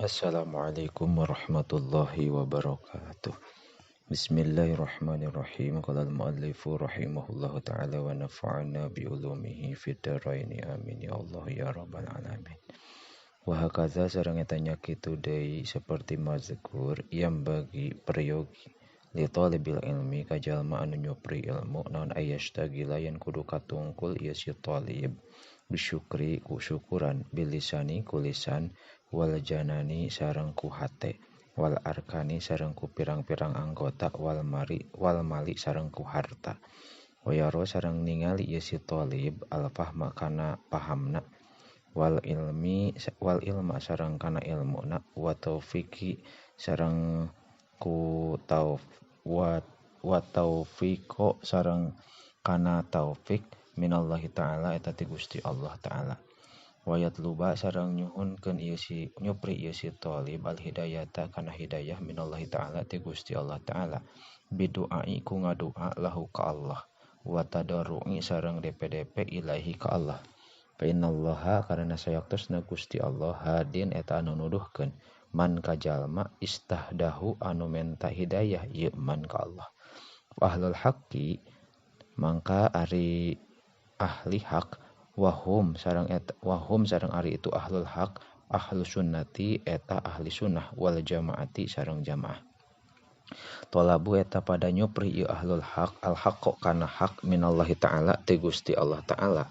Assalamualaikum warahmatullahi wabarakatuh. Bismillahirrahmanirrahim. Qala al-muallifu rahimahullahu ta'ala wa nafa'ana bi ulumihi fid dharain. Amin ya Allah ya rabbal alamin. Wa hakaza sareng eta nya kitu deui seperti mazkur yang bagi peryogi li talibil ilmi ka jalma anu nyupri ilmu naon ayastagila yen kudu katungkul ieu si talib bisyukri ku syukuran bilisani ku lisan wal janani sareng ku hate wal arkani sareng ku pirang-pirang anggota wal mari wal mali sareng ku harta wayaro sareng ningali ieu si talib al fahma kana pahamna wal ilmi wal ilma sareng kana ilmuna wa taufiqi sareng ku tauf wa taufiqo sareng kana taufik minallahi ta'ala eta ti Gusti Allah ta'ala. Wayat luba sareng nyuhunkeun ieu si nyupri ieu si talib al hidayata kana hidayah minallahi ta'ala ti Gusti Allah ta'ala bidu'ai ku ngadua lahu ka Allah wa tadarru'i sareng DPDP ilahi ka Allah fa innallaha karena sayaktosna Gusti Allah hadin eta anu nuduhkeun man ka jalma istahdahu anu menta hidayah ieu man ka Allah. Ahlul haqqi mangka ari ahli hak wahum sareng eta wahum sareng ari itu ahlul haq ahlu sunnati eta ahli sunnah wal jamaati sareng jamaah. Tolabu eta pada nyupri ieu ahlul haq al haqqo kana hak minallahi ta'ala ti Gusti Allah ta'ala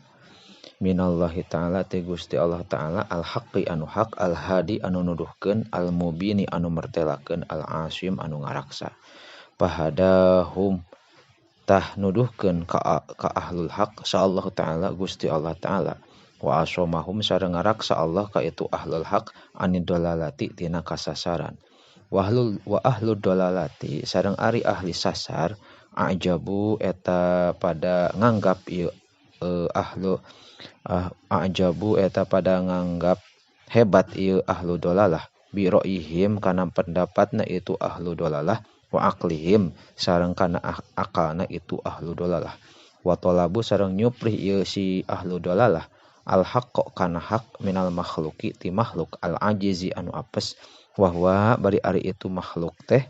minallahi ta'ala ti Gusti Allah ta'ala al haqqi anu hak al hadi anu nuduhkeun al mubini anu mertelakeun al asim anu ngaraksa pahadahum tah nuduhkeun ka ahlul haq sa Allah ta'ala Gusti Allah ta'ala wa asomahum sareng ngaraksa Allah ka itu ahlul haq anid dalalati tina kasasaran wa ahlud dalalati sareng ari ahli sasar ajabu eta pada nganggap ieu ahlu ajabu eta pada nganggap hebat ieu ahlu dalalah bi ra'ihim kana pendapatna itu ahlu dalalah wa aqlihim sareng kana akalna itu ahlu dalalah wa talabu sareng nyuprih ieu si ahlu dalalah al haqqo kana hak minal makhluki ti makhluk al ajizi anu apes wahwa bari ari itu makhluk teh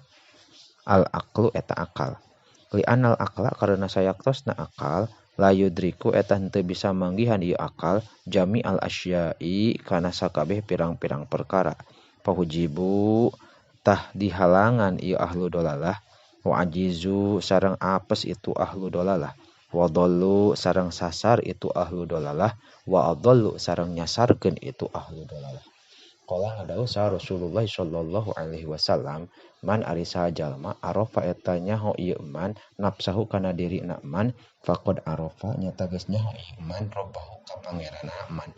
al aqlu eta akal li anal aqla karena sayaktosna akal la yudriku eta henteu bisa manggihan ieu akal jami al asyai kana sakabeh pirang-pirang perkara pahujibu tah dihalangan ieu ahlu dalalah wa ajizu sareng apes itu ahlu dalalah wa dhallu sareng sasar itu ahlu dalalah wa adallu sareng nyasarkeun itu ahlu dalalah. Qala ngadawuh sa Rasulullah sallallahu alaihi wasallam man ari saha jalma arafa eta nyaho ieu man nafsahu kana dirina man faqad arafa nyata geus nyaho ieu man robbahu ka pangeranna man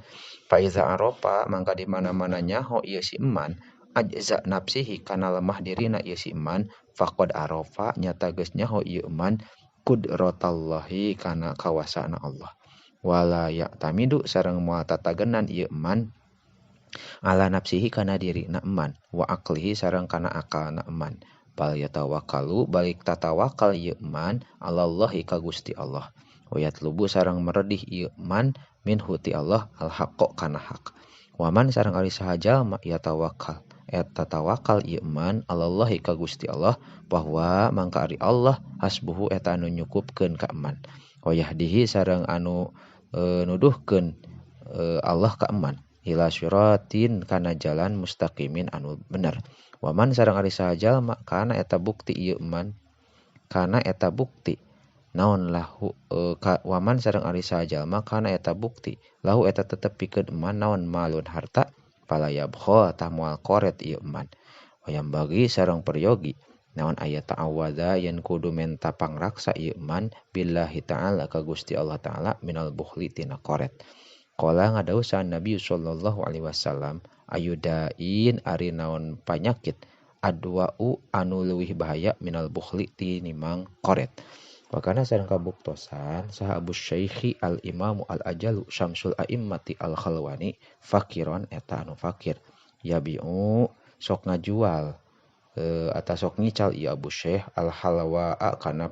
fa iza arafa mangka di mana-mana nyaho ieu si man ajza nafsihi kana lemah dirina ieu si man faqad arafa nyata geus nyaho ieu man qudratallahi kana kawasana Allah wala ya'tamidu sareng moal tatagenan ieu man ala nafsihi kana dirina man wa aqlihi sareng kana akalna man bal yatawakkalu balik tatawakal ieu man alallahi ka Gusti Allah wa yatlubu sareng meredih ieu man minhu ti Allah al haqqo kana hak wa man sareng ari saha jalma yatawakal eta tawakal ieu man alallahi ka Gusti Allah bahwa mangka ari Allah hasbuhu eta anu nyukupkeun ka man wa yahdihi sareng anu nuduhkeun Allah ka man ila syiratin kana jalan mustaqimin anu bener wa man sareng ari saha jalma kana eta bukti ieu man kana eta bukti naon lahu waman sareng ari saha jalma kana eta bukti lahu eta tetep pikeun man naon malun harta fala yabkha tah moal koret ieu man wayam bagi sareng peryogi naon aya ta'awadza yen kudu menta pangraksa ieu man billahi ta'ala ka Gusti Allah ta'ala minal bukhli tina koret. Qala ngadawuh sa Nabi sallallahu alaihi wasallam ayudain ari naon panyakit adwa'u anu leuwih bahaya minal bukhli tinimang koret. Wakana sareng kabuktosan saha Abu Syaikhi al Imamu al Ajalu Syamsul A'immati al Khalwani fakiron eta anu fakir yabi'u sok ngajual atau sok ngical ieu Abu Syekh al Halwa kana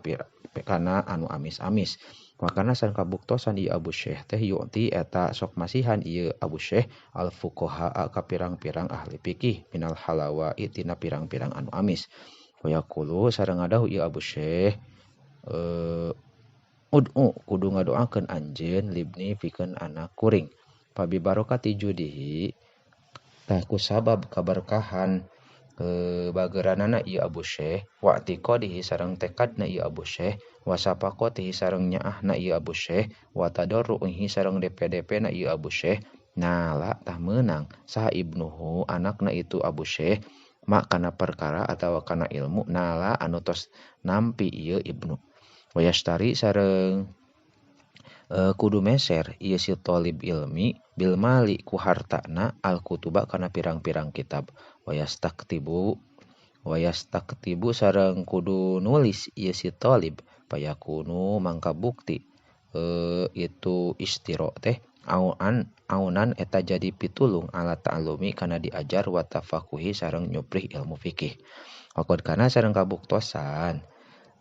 kana anu amis-amis Makana sareng kabuktosan ieu Abu Syekh teh yu'ti eta sok masihan ieu Abu Syekh al fuqaha ka pirang-pirang ahli fikih minal halawa tina pirang-pirang anu amis. Wa yaqulu sareng ngadawuh ieu Abu Syekh ud'u kudu ngadoakeun anjeun libni pikeun anak kuring. Fabi barokati judihi tah ku sabab kaberkahan bageranana ieu Abu Syekh wa i'tiqadihi sareng tekadna ieu Abu Syekh wa safaqatihi sareng nyaahna ieu Abu Syekh wa tadarruihi sareng DPDP na ieu Abu Syekh nala tah meunang saha ibnuhu anakna itu Abu Syekh ma kana perkara atawa kana ilmu nala anu tos nampi ieu ibnu. Wa yashtari sareng kudu meser ieu si thalib ilmi bil mali ku hartana al kutuba kana pirang-pirang kitab. Wayastaktibu sareng kudu nulis ieu si thalib payakunu mangka bukti itu istiro teh aunan eta jadi pitulung ala ta'alumi kana diajar wa tafakuhi sareng nyuprih ilmu fikih. Waqad kana sareng kabuktosan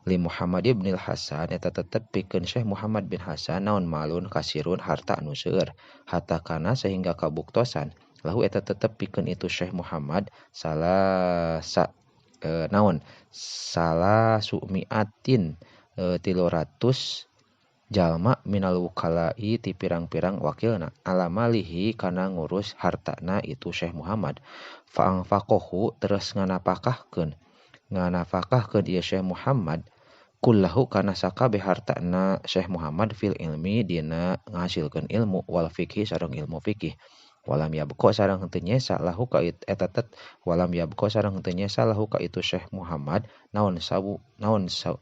li Muhammad ibn Hasan eta tetep pikeun Syekh Muhammad bin Hasan naon malun kasirun harta anu seueur hatta kana sehingga kabuktosan lahu eta tetep pikeun itu Syekh Muhammad salasa naon salah sumiatin 300 jalma minal wukalai ti pirang-pirang wakilna ala malihi kana ngurus hartana itu Syekh Muhammad fa angfaqahu terus nganapakahkeun ieu Syekh Muhammad kullahu kana sakabeh hartana Syekh Muhammad fil ilmi dina ngahasilkeun ilmu wal fikih sareng ilmu fikih. Walam yabqa sareng henteu nyesa lahu ka eta tet walam yabqa sareng henteu nyesa lahu ka itu Syekh Muhammad naon sawu naon saw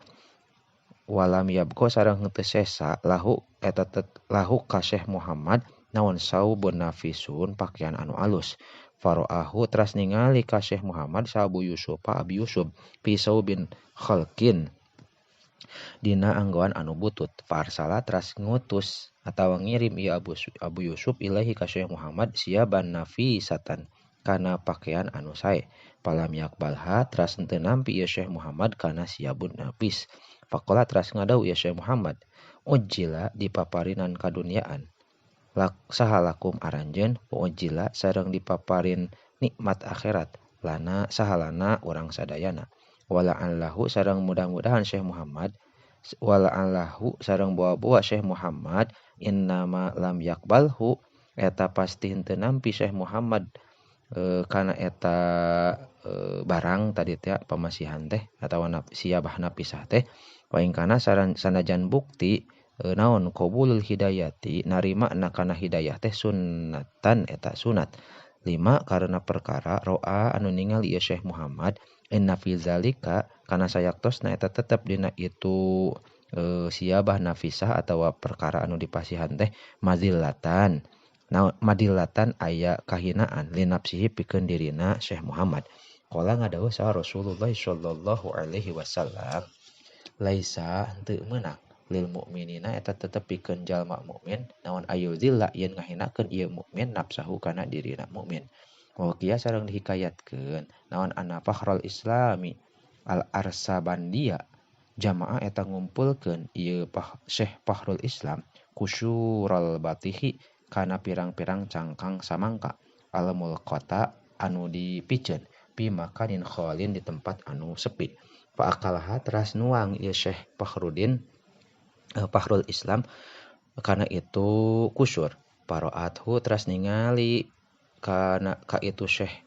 walam yabqa sareng henteu sesa lahu eta tet lahu ka Syekh Muhammad naon saubun nafisun pakaian anu alus. Faro'ahu teras ningali ka Syekh Muhammad sa Abu Yusuf Abi Yusuf fi saubin khalqin dina anggoan anu butut. Farsala teras ngutus atawa ngirim ieu Abu Yusuf ilahi ka Syekh Muhammad siaban nafisatan kana pakaian anu sae. Palam yakbalha teras henteu nampi ieu Syekh Muhammad kana siabun nafis. Faqala teras ngadau ieu Syekh Muhammad ujila dipaparinan kaduniaan saha lakum aranjeun wa ujila sareng dipaparin nikmat akhirat lana sahalana urang sadayana. Wala allahu sareng mudah-mudahan Syekh Muhammad wala allahu sareng bawa-bawa Syekh Muhammad innama lam yakbalhu eta pasti henteu nampi Syekh Muhammad kana eta barang tadi teh pamasihan teh atawa siabah napisah teh wa ing kana sanajan bukti naon qabulul hidayati narima na kana hidayah teh sunnatan eta sunat lima karena perkara roa anu ningali ieu Syekh Muhammad inna fi zalika kana sayaktosna eta tetep dina itu siabah nafisah atawa perkara anu dipasihan teh madillatan madillatan aya kahinaan linapsihi pikeun dirina Syekh Muhammad. Qala ngadawuh saha Rasulullah sallallahu alaihi wasallam laisa henteu meunang lil mukminina eta tetep pikeun jalma mukmin naon ayuzilla yen ngahinakeun ieu mukmin nafsahu kana dirina mukmin. Wa kiya sareng dihikayatkeun naon anna fakhrul islami al arsabandia jamaah eta ngumpulkeun ieu Syekh Fakhrul Islam kusyural batihi kana pirang-pirang cangkang samangka al mulqata anu dipiceun pi makanin khalin di tempat anu sepi. Fa akalaha teras nuang ieu Syekh Fakhrudin Fakhrul Islam karena itu kusur. Paroathu teras ningali kana ka itu Syekh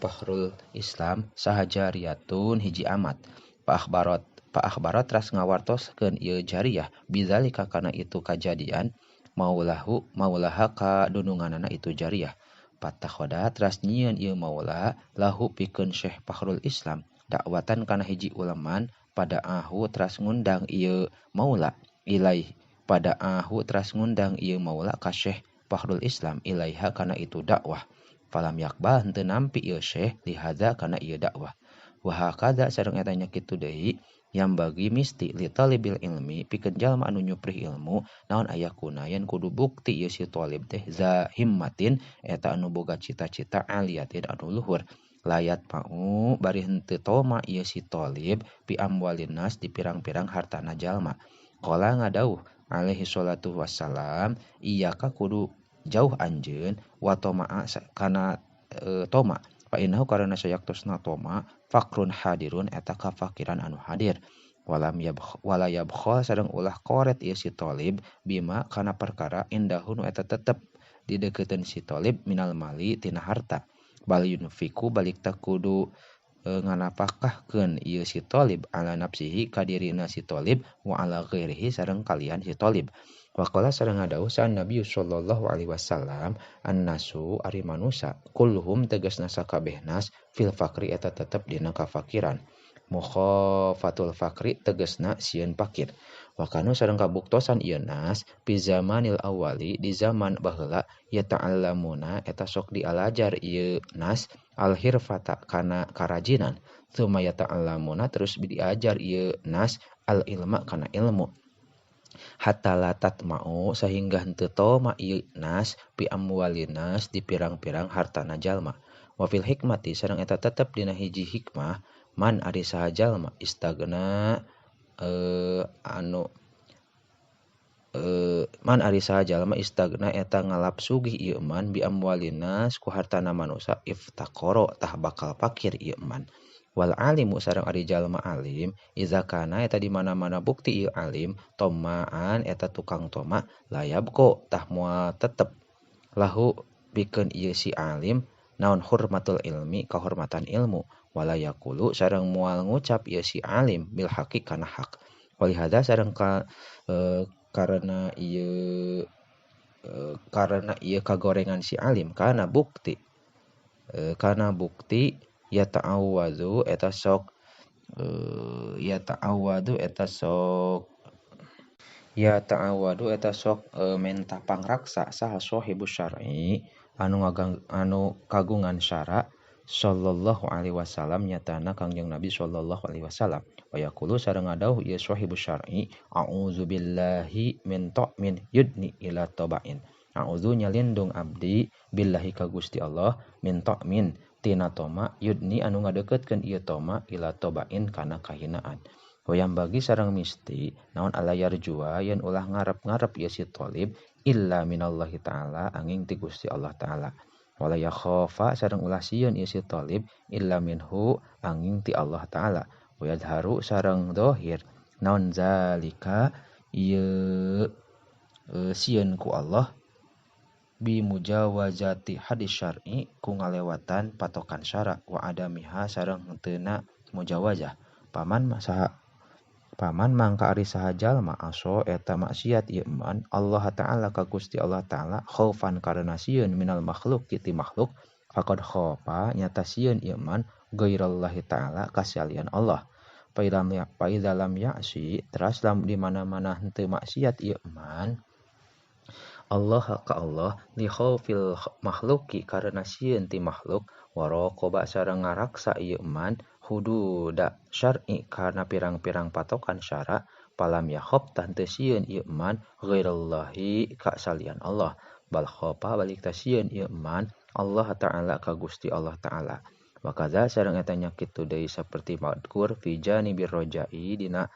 Fakhrul Islam saha jariyatun hiji amat. Fa akhbarat teras ngawartoskeun ieu jariyah bidzalika kana itu kajadian maulahu maulaha ka dununganana itu jariyah. Patakhoda teras nyieun ieu maula lahu pikeun Syekh Fakhrul Islam dakwatan kana hiji uleman pada ahu teras ngundang ieu maula ilaih pada ahu teras ngundang ieu maula ka Syekh Fakhrul Islam ilaiha kana itu dakwah. Falam yakbal henteu nampi ieu Syekh lihadza kana ieu dakwah. Wa hakadza sareng eta nya kitu deui yang bagi misti li talibil ilmi pikeun jalma anu nyuprih ilmu naon ayakuna yen kudu bukti ieu si talib teh za himmatin eta anu boga cita-cita aliyatin anu luhur. Layat mau bari henteu toma ieu si talib pi amwalin nas di pirang-pirang hartana jalma. Qala ngadauh alaihi salatu wassalam iyyaka kudu jauh anjeun wa toma'a kana toma fa innahu karana sayaktosna toma fakrun hadirun eta kafakiran anu hadir walam yabkh wala yabkhal sareng ulah koret ieu si Thalib bima kana perkara indahu nu eta tetep dideukeuteun si Thalib minal mali tina harta bal yunfiku balik ta kudu nganapakahkeun ieu si Thalib ala nafsihi ka dirina si Thalib wa ala ghairihi sareng kalian si Thalib. Waqala sareng ngadawuh sa Nabi sallallahu alaihi wasallam annasu ari manusa kulluhum tegasna sakabeh nas fil fakri eta tetep dina kafakiran mukhafatul fakri tegasna sieun fakir. Wa kanu sareng kabuktosan ieu nas fi zamanil awali di zaman baheula yata'allamuna eta sok dialajar ieu nas al hirfata kana karajinan tsumma yata'allamuna terus diajar ieu nas al ilma kana ilmu hatta la tatma'u sehingga henteu toma ieu nas bi amwalinas di pirang-pirang hartana jalma. Wa fil hikmati sareng eta tetep dina hiji hikmah man ari saha jalma istagna man ari saha jalma istagna eta ngalap sugih ieu man bi amwalinas ku hartana manusa iftaqara tah bakal fakir ieu man. Wal alimu sareng ari jalma alim iza kana eta di mana-mana bukti ieu alim tomaan eta tukang toma layabko tah moal tetep lahu pikeun ieu si alim naon hurmatul ilmi kahormatan ilmu wala yaqulu sareng moal ngucap ieu si alim bil haqi kana hak. Walihada sareng karena ieu kagorengan si alim kana bukti ya ta'awwadhu eta sok ya ta'awwadhu eta sok menta pangraksa saha sahibus syar'i anu kagungan syara sallallahu alaihi wasallam nyatana Kangjeng Nabi sallallahu alaihi wasallam wa yaqulu sareng ngadawuh ieu sahibus syar'i a'udzubillahi min ta'min yudni ila taba'in a'udzu nyalindung abdi billahi ka Gusti Allah min ta'min tina toma yudni anu ngadeukeutkeun ieu toma ila tobain kana kahinaan. Hoyam bagi sareng misti naon ala yarjua yen ulah ngarep-ngarep ieu si Thalib illa minallahi ta'ala angin ti Gusti Allah ta'ala. Wala yakhafa sareng ulah sieun ieu si Thalib illa minhu angin ti Allah ta'ala. Wa yadharu sareng dohir naon zalika ieu sieun ku Allah bi mujawazati hadis syar'i ku ngalewatan patokan syara wa adamiha sareng henteuna mujawazah. Paman mangka ari saha jalma aso eta maksiat ieu man Allah ta'ala ka Gusti Allah ta'ala khaufan karena sieun minal makhluk ti makhluk faqad khafa nyata sieun ieu man ghairallahi ta'ala ka salian Allah. Fa lam ya'si teras lam di mana-mana henteu maksiat ieu man Allah ka Allah li khaufil makhluki karena sieun ti makhluk waraqaba sareng ngaraksa ieu man hududa syar'i karena pirang-pirang patokan syara palam yakhab tah teu sieun ieu man ghairallahi ka salian Allah bal khafa balik ta sieun ieu man Allah ta'ala ka Gusti Allah ta'ala. Wa kadza sareng eta nya kitu deui saperti madkur fi janibir rajai dina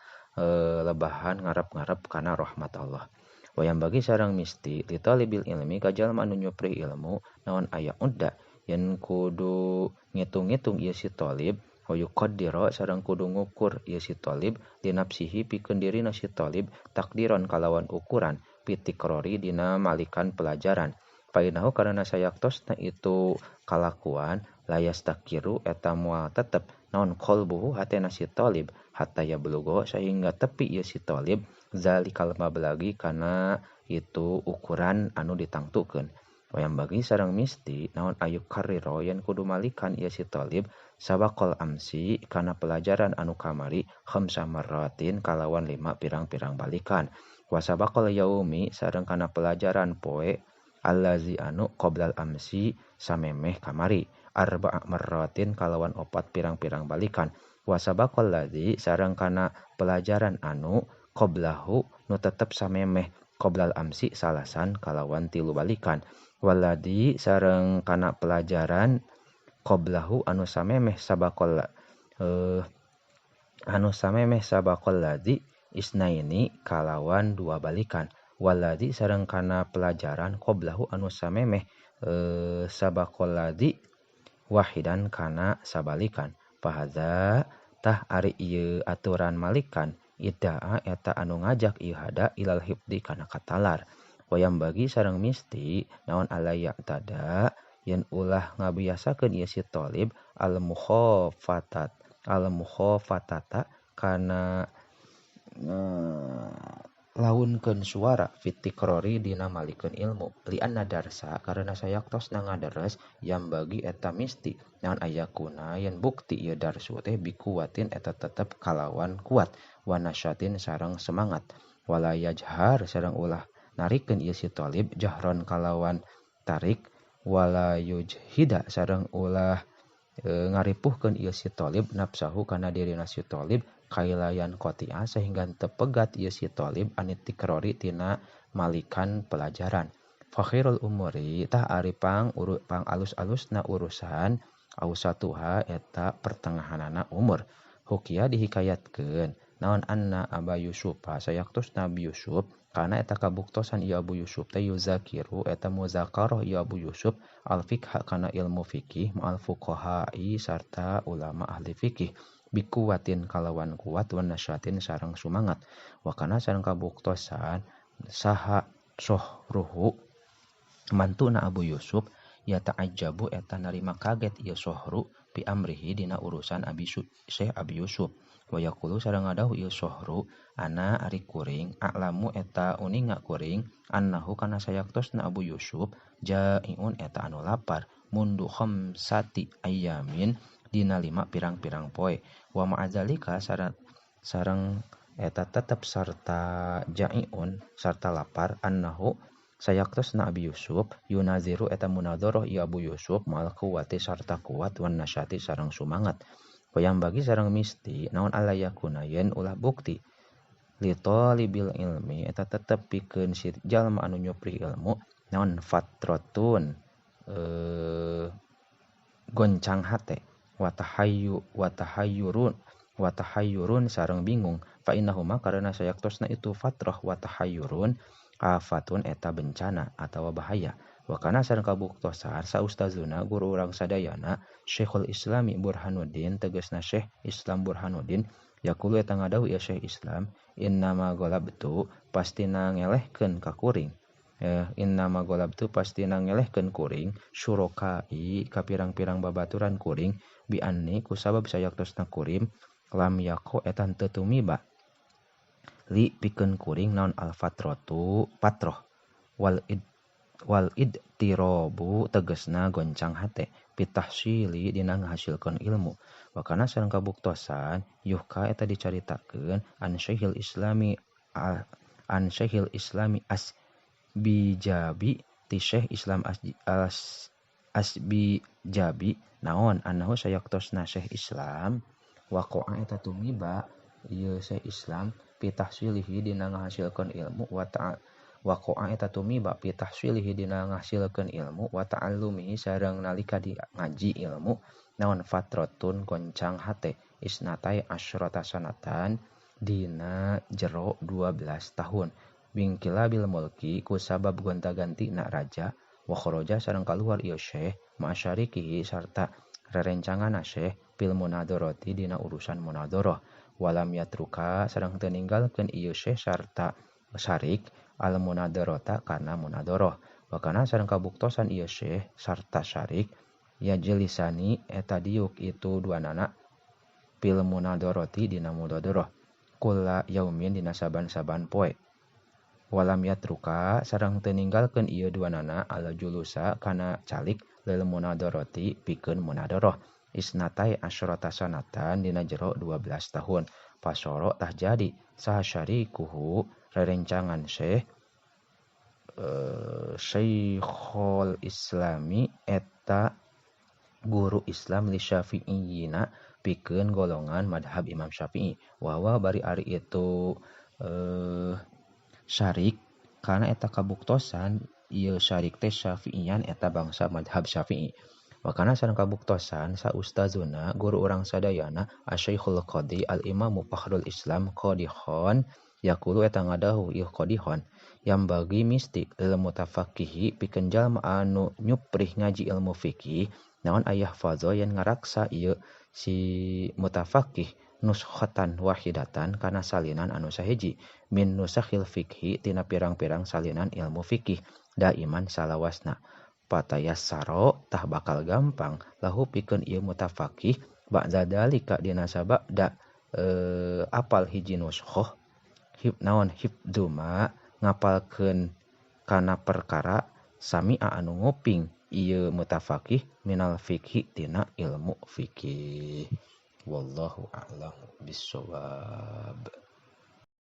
lebahan ngarep-ngarep kana rahmat Allah. Wayang bagi sareng misti li talibil ilmi ka jalma anu nyupri ilmu naon aya udda yen kudu ngitung-ngitung ieu si Thalib wa yuqaddira sareng kudu ngukur ieu si Thalib li nafsihi pikeun dirina si Thalib takdiron kalawan ukuran pitikrori dina malikan pelajaran painahu karena sayaktosna itu kalakuan layastakiru eta moal tetep naon qalbuhu hatena si Thalib hatta yablugo sehingga tepi ieu si Thalib zalikal mablagi kana itu ukuran anu ditangtukeun. Wayang bagi sareng misti naon ayu kariro yen kudu malikan ieu si Thalib sabaqal amsi kana pelajaran anu kamari khamsa marratin kalawan 5 pirang-pirang balikan. Wa sabaqal yaumi sareng kana pelajaran poe allazi anu qoblal amsi samemeh kamari arba'a marratin kalawan 4 pirang-pirang balikan. Wa sabaqal ladzi sareng kana pelajaran anu qoblahu nu tetep samemeh qoblal amsi salasan kalawan 3 balikan. Waladi sareng kana pelajaran qoblahu anu samemeh sabaqal anu samemeh sabaqal ladzi Isnaini kalawan dua balikan waladzi sareng kana pelajaran qoblahu anu samemeh sabaqalladzi wahidan kana sabalikan. Fahadza tah ari ieu aturan malikan idaa eta anu ngajak ieu hada ilal hifdi kana katalar. Wayam bagi sareng misti naon alaya tada yen ulah ngabiasakeun ieu si thalib al mukhafatata kana launkeun suara fitikrori dina malikeun ilmu lianna darsa karena sayaktosna ngadares yang bagi eta misti naon ayakuna yen bukti ieu darsu teh bikuwatin eta tetep kalawan kuat wa nasyatin sareng semangat wala yajhar sareng ulah narikeun ieu si thalib jahron kalawan tarik wala yujhida sareng ulah ngaripuhkeun ieu si thalib nafsahu kana dirina si thalib kailayan qoti'a sehingga tepegat ieu si thalib anitikrori tina malikan pelajaran. Fakirul umuri tah ari pang alus-alusna urusan ausatuha eta pertengahanana umur. Hukia dihikayatkeun naon anna Aba Yusuf sayaktos Nabi Yusuf kana eta kabuktosan ieu Abu Yusuf teh yuzakiru eta muzakaroh ieu Abu Yusuf al fikha kana ilmu fikih ma'al fuqaha'i sarta ulama ahli fikih bikuwatin kalawan kuat wan nasyatin sareng sumangat wa kana sareng kabuktosan saha sohruhu mantuna Abu Yusuf ya ta'ajjabu eta narima kaget ieu sohru bi amrihi dina urusan Abi Syekh Abi Yusuf wa yaqulu sareng ngadahu ieu sohru ana ari kuring a'lamu eta uninga kuring annahu kana sayaktosna Abu Yusuf ja'iun eta anu lapar mundu khamsati ayamin dina lima pirang-pirang poe wa ma'adzalika sareng eta tetep sarta ja'iun sarta lapar annahu sayaktosna Abi Yusuf yunaziru eta munadharah ieu Abu Yusuf ma'al quwwati sarta kuat wan nasyati sareng sumangat wayang bagi sareng misti naon alayakuna yen ulah bukti li talibil ilmi eta tetep pikeun si jalma anu nyupri ilmu naon fatratun goncang hate watahayyurun sareng bingung fa innahuma karena sayaktosna itu fatrah watahayyurun afatun eta bencana atawa bahaya wa kana sareng kabuktosan sa ustazuna guru urang sadayana Syekhul Islami Burhanuddin tegasna Syekh Islam Burhanuddin yaqulu eta ngadawuh ieu Syekh Islam innama golabtu pastina ngelehkeun ka kuring innama golabtu pastina ngelehkeun kuring syurokai ka pirang-pirang babaturan kuring bi anni kusabab sayaktosna kuring lam yaqo eta teu tumiba li pikeun kuring naon al fatratu patroh wal idtirobu tegesna goncang hate pitahsili dina ngahasilkeun ilmu wa kana sareng kabuktosan yuhka eta dicaritakeun an Syekhil Islami as bijabi ti Syekh Islam Asbijabi naon annahu sayaktosna Syekh Islam waqa'a eta tumiba ieu Syekh Islam pitahsilihi dina ngahasilkeun ilmu wa waqa'a eta tumiba pitahsilihi dina ngahasilkeun ilmu wa ta'allumihi sareng nalika di ngaji ilmu naon fatratun goncang hate isnatai asyrata sanatan dina jero 12 tahun bingkila bil mulki ku sabab gonta-ganti na raja wa kharaja sareng kaluar ieu Syekh ma'asyarikihi sarta rerencanganna Syekh fil munadharati dina urusan munadharah walam yatruka sareng teu ninggalkeun ieu Syekh sarta syarik al munadharata kana munadharah wa kana sareng kabuktosan ieu Syekh sarta syarik ya jelisani eta diuk itu duanana fil munadharati dina munadharah kula yaumin dina saban-saban poe walam yatruka sareng teu ninggalkeun ieu duanana ala julusa kana calik lil munadharati pikeun munadharah isnatai asyrata sanatan dina jero 12 tahun pasoro tah jadi saha syarikuhu rerencangan Syekh Syekhul Islami eta guru Islam li Syafi'iyina pikeun golongan madhab Imam Syafi'i wa bari ari itu syarik karena eta kabuktosan ieu syarik teh Syafi'iyan eta bangsa madhab Syafi'i wa kana sareng kabuktosan sa ustazuna guru urang sadayana Asy-Syekhul Qadhi Al-Imamu Fakhrul Islam Qadhi Khon Yaqulu eta ngadahu ieu qadihon yang bagi misti lil mutafaqihi pikeun jalma anu nyuprih ngaji ilmu fikih naon ayah fadho yen ngaraksa ieu si mutafaqih nuskhatan wahidatan kana salinan anu sahiji min nusakhil fikhi tina pirang-pirang salinan ilmu fikih daiman salawasna patayassaro tah bakal gampang lahu pikeun ieu mutafaqih ba'da dalika dina sabada apal hiji nuskhoh hib naon hibduma ngapalkeun kana perkara sami'a anu nguping ieu mutafaqih minal fikhi tina ilmu fikih. Wallahu a'lam bissawab.